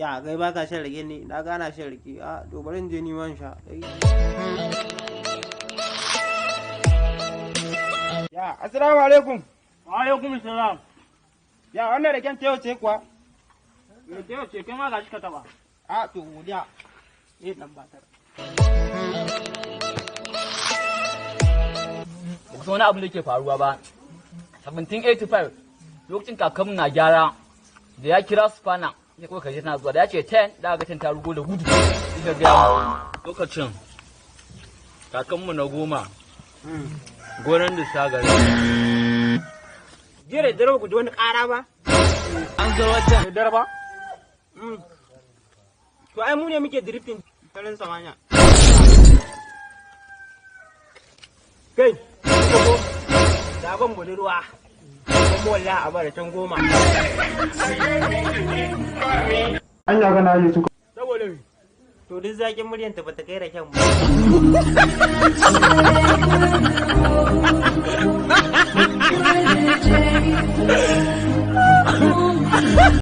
Ya kai baka shan rake ne? Na gana shan rake. A to bari in je ni ma in sha. Ya, assalamu alaikum. Wa alaikum salam. Ya, wannan raken ta yau ce kuwa? Me ta yau ce kai ma gashi ka taba. A to godiya. Eh dan batar. Ba ku san wani abu da ke faruwa ba. 1785 lokacin kakanmu na gyara da ya kira spana ya kawai kaje tana zuwa da ya ce 10 da ga 10 ta rugo da gudu ita ga Lokacin kakanmu na 10 gonan da sagari. Jiya da dare ku ji wani ƙara ba? An zo wajen. Da dare ba? To ai mu ne muke drifting tarin samanya. Kai, ko da ban budurwa. Kuma wallahi a bara can 10. Anya kana yi su. Saboda me? To duk zaƙin muryanta bata kai raken ba.